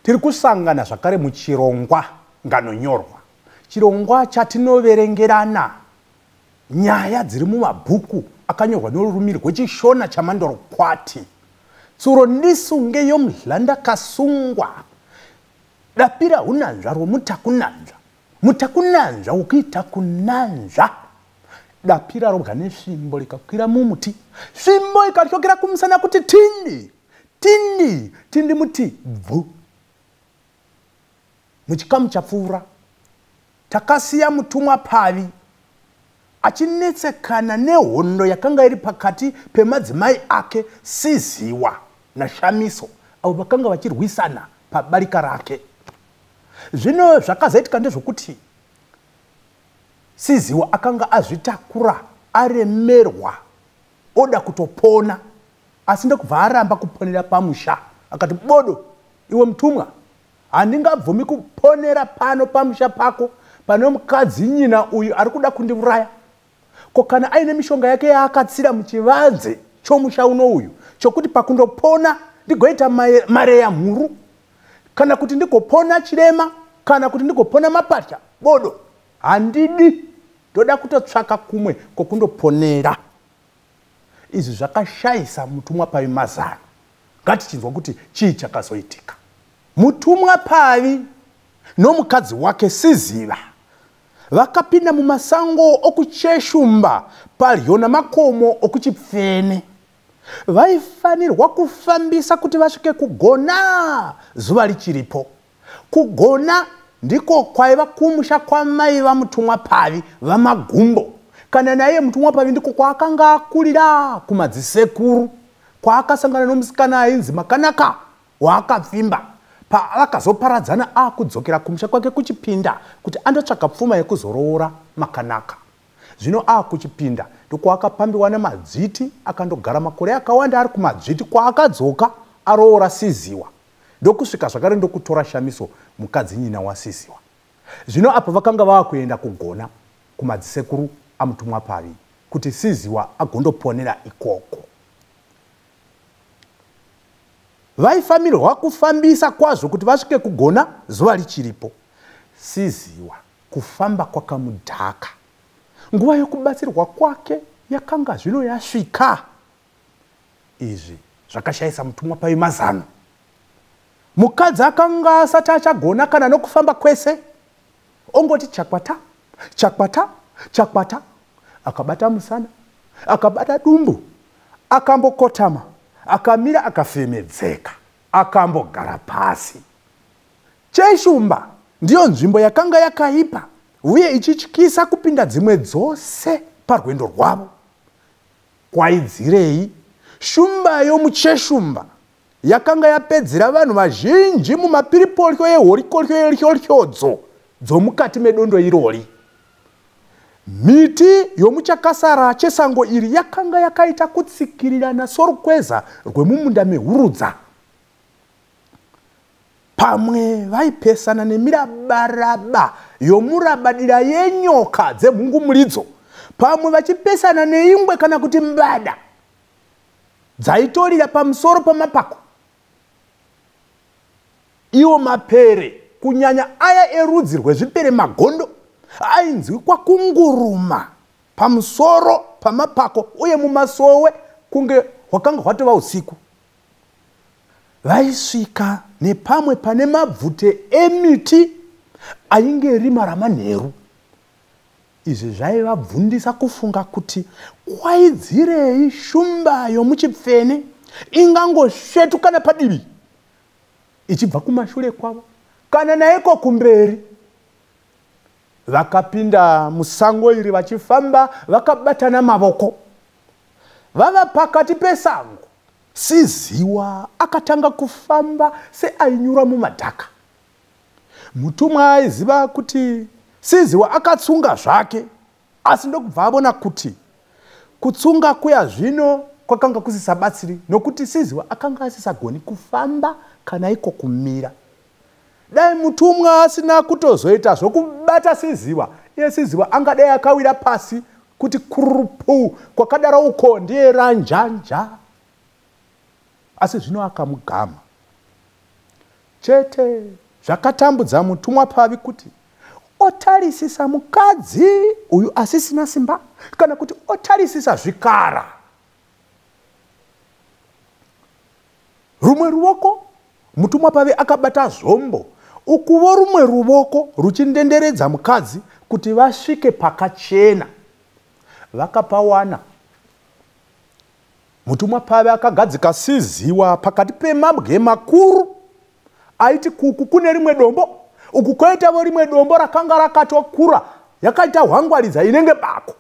Tiri kusangana zvakare muchirongwa Nganonyorwa, chirongwa chatinoverengerana nyaya dziri mumabhuku akanyorwa norurimi rweChishona chamandorokwati. Tsuro ndisunge yomudlanda kasungwa, dapira hunanzva rwomutakunanzva, mutakunanzva wokuita kunanzva. Dapira robwa nesvimbo rikakwira mumuti, svimbo ikatyokera kumusana kuti tindi, tindi, tindi muti bvu. Muchikamu chapfuura, takasiya mutumwa Pavi achinetsekana nehondo yakanga iri pakati pemadzimai ake Siziwa naShamiso avo vakanga vachirwisana pabarika rake. Zvino zvakazoitika ndezvokuti Siziwa akanga azvitakura aremerwa oda kutopona asi ndokubva aramba kuponera pamusha akati bodo iwe mutumwa handingabvumi kuponera pano pamusha pako pane mukadzi nyina uyu ari kuda kundiuraya ko kana aine mishonga yake yaakatsira muchivanze chomusha uno uyu chokuti pakundopona ndigoita mareya mhuru kana kuti ndigopona chirema kana kuti ndigopona mapatya bodo handidi ndoda kutotsvaka kumwe kwokundoponera Izvi zvakashayisa mutumwa Pavi mazano. Ngatichinzwa kuti chii chakazoitika. Mutumwa Pavi nomukadzi wake Siziva vakapinda mumasango okuCheshumba padyo namakomo okuChipfene. Vaifanirwa kufambisa kuti vasvike kuGona zuva richiripo. Kugona ndiko kwaiva kumusha kwamai vaMutumwa Pavi, VaMagumbo. Kana naiye Mutumwa Pavi ndiko kwaakanga akurira kumadzisekuru kwaakasangana nomusikana ainzi Makanaka waakapfimba pavakazoparadzana akudzokera kumusha kwake kuChipinda kuti andotsvaka pfuma yekuzoroora Makanaka. Zvino akuChipinda ndokwaakapambiwa naMadzviti akandogara makore akawanda ari kuMadzviti kwaakadzoka aroora Siziwa. Ndokusvika zvakare ndokutora Shamiso mukadzi nyina waSisiwa. Zvino apo vakanga vava kuenda kugona kumadzisekuru aMutumwa Pavi kuti Siziwa agondoponera ikoko. Vaifamirwa kufambisa kwazvo kuti vasvike kugona zuva richiripo. Siziwa kufamba kwakamudhaka. Nguva yokubatsirwa kwake yakanga zvino yasvika. Izvi zvakashayisa mutumwa Pavi mazano. Mukadzi akanga asati achagona kana nokufamba kwese, ongoti chakwata, chakwata, chakwata. Akabata musana, akabata dumbu, akambokotama, akamira akafemedzeka, akambogara pasi. Cheshumba ndiyo nzvimbo yakanga yakaipa uye ichityisa kupinda dzimwe dzose parwendo rwavo. Kwaidzirei? Shumba yomucheshumba yakanga yapedzera vanhu vazhinji mumapiripolyo ehorikolyo yeryolyodzo dzomukati medondo irori. Miti yomuchakasara chesango iri yakanga yakaita kutsikirirana sorukweza rwemumunda mehurudza. Pamwe vaipesana nemirabaraba yomurabadira yenyoka dzemhungumuridzo, pamwe vachipesana neingwe kana kuti mbada dzaitorira pamusoro pamapako. Iwo mapere, kunyanya aya erudzi rwezvipere magondo, ainzwikwa kunguruma pamusoro pamapako uye mumasowe kunge hwakanga hwatova usiku. Vaisvika nepamwe pane mabvute emiti ainge rima ramanheru. Izvi zvaivabvundisa kufunga kuti kwaidzirei shumba yomuchipfene ingangosvetuka napadivi ichibva kumashure kwavo kana naiko kumberi. Vakapinda musango iri vachifamba vakabatana mavoko. Vava pakati pesango, Siziwa akatanga kufamba seainyura mumadhaka. Mutumwa aiziva kuti Siziwa akatsunga zvake, asi ndokubva avona kuti kutsunga kuya zvino kwakanga kusisabatsiri nokuti Siziwa akanga asisagoni kufamba kana iko kumira. Dai mutumwa asina kutozoita zvokubata Siziwa, iye Siziwa angadai akawira pasi kuti kurupu kwakadaro uko ndiye ranjanja. Asi zvino akamugama. Chete zvakatambudza mutumwa Pavi kuti otarisisa mukadzi uyu asisina simba, kana kuti otarisisa zvikara. Rumwe ruvoko mutumwa Pavi akabata zvombo, ukuvo rumwe ruvoko ruchindenderedza mukadzi kuti vasvike pakachena. Vakapawana. Mutumwa Pavi akagadzika Siziwa pakati pemabwe makuru aiti kuku kune rimwe dombo, uku koitavo rimwe dombo rakanga rakatokura, yakaita hwangwaridza inenge bako.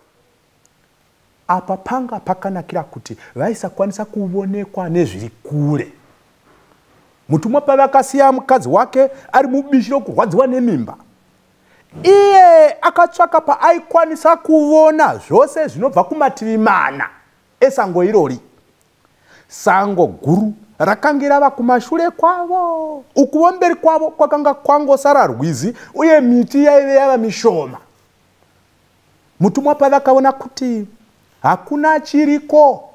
Apa panga pakanakira kuti vaisakwanisa kuvonekwa nezviri kure. Mutumwa Pavi akasiya mukadzi wake ari mubishi rokurwadziwa nemimba. Iye akatsvaka paaikwanisa kuvona zvose zvinobva kumativi mana esango irori. Sango guru rakange rava kumashure kwavo, ukuvo mberi kwavo kwakanga kwangosara rwizi uye miti yaive yava mishoma. Mutumwa Pavi akaona kuti hakuna chiriko,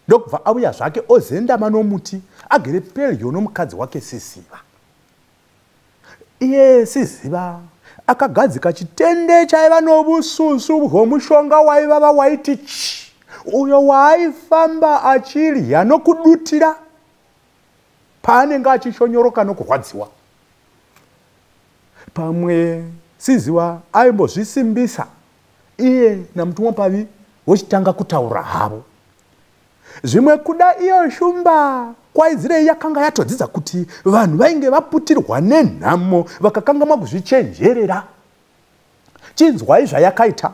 ndokubva auya zvake ozendama nomuti agere pedyo nomukadzi wake Siziva. Iye Siziva akagadzika chitende chaiva novususu hwomushonga waivava waiti chi, uyo waaifamba achirya nokudutira paanenge achishonyoroka nokurwadziwa. Pamwe Siziva aimbozvisimbisa iye namutumwa Pavi vochitanga kutaura havo. Zvimwe kuda iyo shumba kwaidzirei yakanga yatodzidza kuti vanhu vainge vaputirwa nenhamo vakakangamwa kuzvichenjerera. Chinzwai zvayakaita.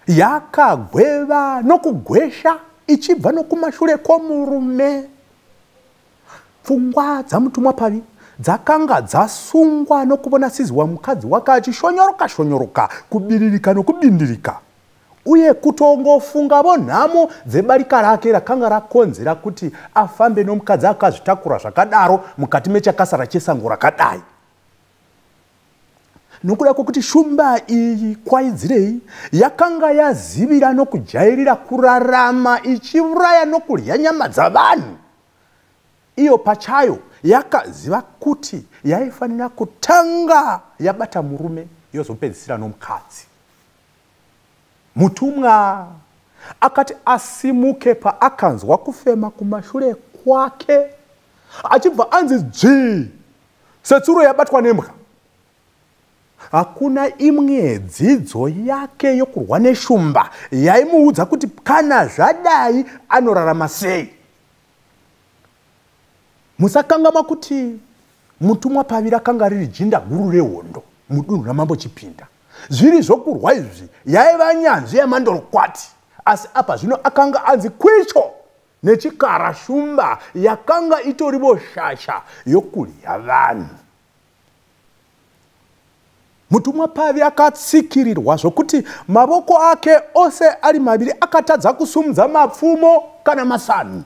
Yakagweva nokugwesha ichibva nokumashure kwomurume. Pfungwa dzamutumwa Pavi dzakanga dzasungwa nokuvona Siziwa mukadzi wake achishonyoroka shonyoroka, kubiririka nokubindirika, uye kutongofungavo nhamo dzebarika rake rakanga rakonzera kuti afambe nomukadzi akazvitakura zvakadaro mukati mechakasara chesango rakadai. Nokuda kwokuti shumba iyi kwaidzirei yakanga yazivira nokujairira kurarama ichiuraya nokurya nyama dzavanhu, iyo pachayo yakaziva kuti yaifanira kutanga yabata murume yozopedzisira nomukadzi. Mutumwa akati asimuke paakanzwa kufema kumashure kwake, achibva anzi dzvi setsuro yabatwa nembwa. Hakuna imwe dzidzo yake yokurwa neshumba yaimuudza kuti kana zvadai anorarama sei. Musakangamwa kuti mutumwa Pavi rakanga riri jinda guru rehondo mudunhu ramambo Chipinda. Zviri zvokurwa izvi yaiva nyanzvi yamandorokwati, asi apa zvino akanga anzi kwicho nechikara shumba yakanga itorivo shasha yokurya vanhu. Mutumwa Pavi akatsikirirwa zvokuti mavoko ake ose ari maviri akatadza kusumudza mapfumo kana masanhu.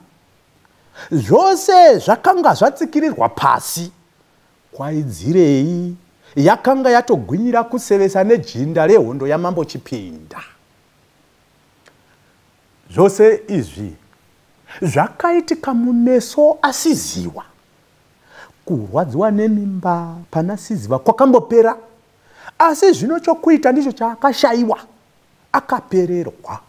Zvose zvakanga zvatsikirirwa pasi. Kwaidzirei yakanga yatogwinyira kusevesa nejinda rehondo yamambo Chipinda. Zvose izvi zvakaitika mumeso aSiziwa. Kurwadziwa nemimba pana Siziva kwakambopera, asi zvino chokuita ndicho chaakashayiwa. Akapererwa.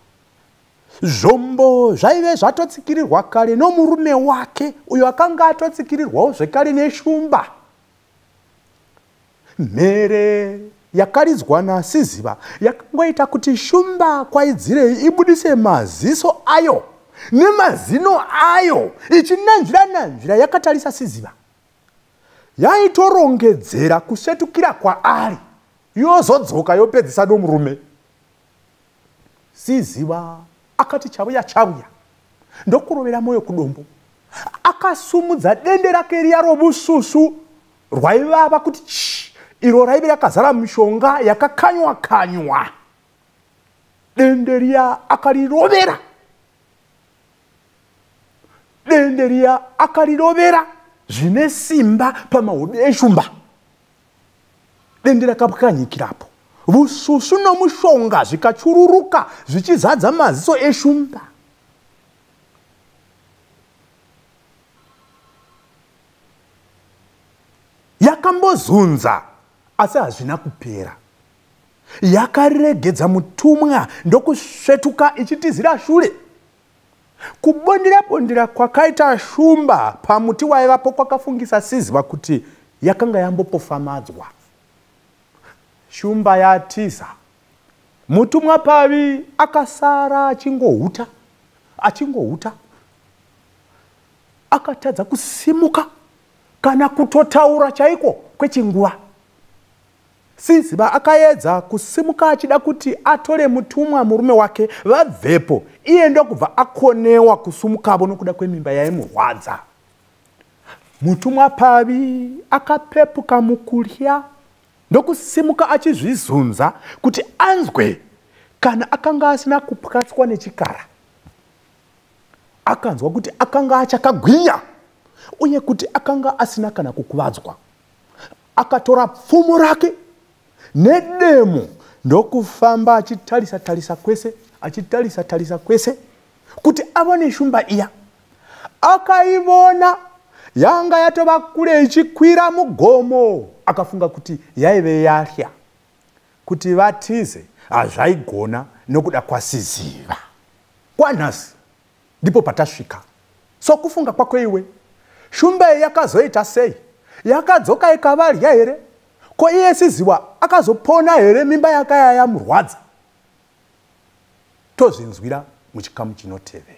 Zvombo zvaive zvatotsikirirwa kare nomurume wake uyo akanga atotsikirirwawo zvekare neshumba. Mhere yakaridzwa naSiziva yakangoita kuti shumba kwaidzirei ibudise maziso ayo nemazino ayo ichinanzvira nanzvira yakatarisa Siziva. Yaitorongedzera kusvetukira kwaari yozodzoka yopedzisa nomurume. Siziva akati chavuya chavuya ndokurovera moyo kudombo. Akasumudza dende rake riya rovususu rwaivava kuti chi, iro raive rakazara mishonga yakakanywa kanywa. Dende riya akarirovera. Dende riya akarirovera zvine simba pamahobi eshumba. Dende rakapwanyikirapo. Vususu nomushonga zvikachururuka zvichizadza maziso eshumba. Yakambozunza asi hazvina kupera. Yakaregedza mutumwa ndokusvetuka ichitizira shure. Kubondera bondera kwakaita shumba pamuti waivapo kwakafungisa Siziva kuti yakanga yambopofamadzwa. Shumba yatiza. Mutumwa Pavi akasara achingohuta achingohuta. Akatadza kusimuka kana kutotaura chaiko kwechinguva. Siziba akaedza kusimuka achida kuti atore mutumwa murume wake vabvepo iye ndokubva akonewa kusumukavo nokuda kwemimba yaimurwadza. Mutumwa Pavi akapepuka mukurya ndokusimuka achizvizunza kuti anzwe kana akanga asina kupwatswa nechikara. Akanzwa kuti akanga achakagwinya uye kuti akanga asina kana kukuvadzwa. Akatora pfumo rake nedemo ndokufamba achitarisa tarisa kwese achitarisa tarisa kwese kuti avone shumba iya. Akaivona yanga yatova kure ichikwira mugomo. Akafunga kuti yaive yahya kuti vatize hazvaigona nokuda kwaSiziva. Kwanhasi ndipo patasvika. Sokufunga kwako iwe, shumba iyi yakazoita sei? Yakadzoka ikavarya here? Ko iye Siziwa akazopona here mimba yakaya yamurwadza? Tozvinzwira muchikamu chinotevera.